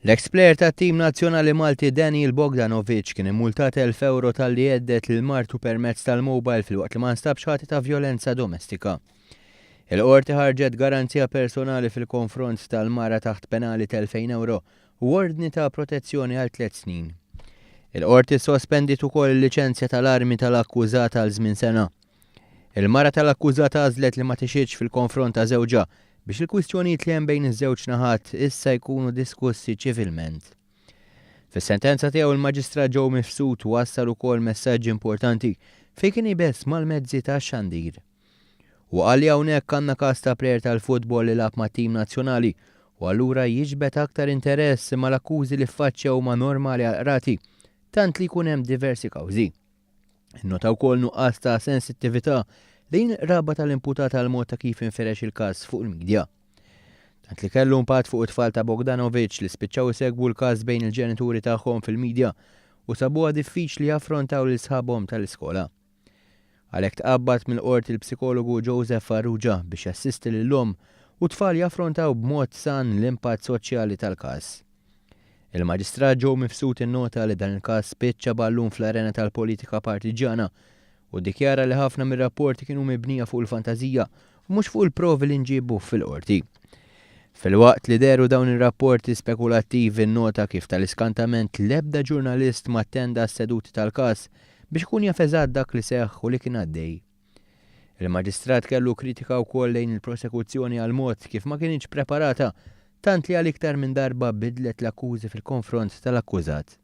L-eks plejer tat-tim nazzjonali Malti Daniel Bogdanovic kien immultat 1,000 ewro talli hedded lil martu permezz tal-mobile filwaqt li ma nstabx ħati ta' vjolenza domestika. Il-Qorti ħarġet garanzija personali fil-konfront tal-mara taħt penali t'2,000 ewro u ordni ta' protezzjoni għal tliet snin. Il-Qorti ssospendiet ukoll il-liċenzja tal-armi tal-akkużat għal żmien sena. Il-mara tal-akkużat għażlet li ma tixhidx fil-konfront ta' żewġha biex il-kwistjonijiet li hemm bejn iż-żewġ naħat issa jkunu diskussi ċivilment. Fis-sentenza tiegħu il-Maġistrat Joe Mifsud wassal ukoll messaġġ importanti fejn kien iebes mal-mezzi tax-xandir. Huwa qal li hawnhekk għandna każ ta' plejer tal-futbol li lagħab mat-tim nazzjonali u allura jiġbed aktar interess imma l-akkużi li ffaċċja huma normali għall-qrati tant li jkun hemm diversi kawżi. Innota wkoll nuqqas ta' sensittività lejn il-qraba tal-imputat għall-mod ta' kif infirex il-każ fuq il-midja. Tant li kellu impatt fuq it-tfal ta' Bogdanovic li spiċċaw isegwu l-każ bejn il-ġenituri tagħhom fil-midja u sabuha diffiċli jaffrontaw lil sħabhom tal-iskola. Għalhekk tqabbad mill-Qorti l-psikologu Joseph Farrugia biex jassisti lill-omm u t-tfal jaffrontaw b'mod san l-impatt soċjali tal-każ. Il-Maġistrat Joe Mifsud innota li dan il-każ spiċċa ballun fl-arena tal-politika partiġġjana u ddikjara li ħafna mir-rapporti kienu mibnija fuq il-fantażija u mhux fuq il-provi li nġiebu fil-Qorti. Filwaqt li dehru dawn ir-rapporti spekulattivi nnota kif tal-iskantament l-ebda ġurnalist ma attenda għas-seduti tal-każ biex ikun jaf eżatt dak li seħħ u li kien għaddej. Il-Maġistrat kellu kritika wkoll lejn il-prosekuzzjoni għall-mod kif ma kinitx preparata tant li għal iktar minn darba bidlet l-akkużi fil-konfront tal-akkużat.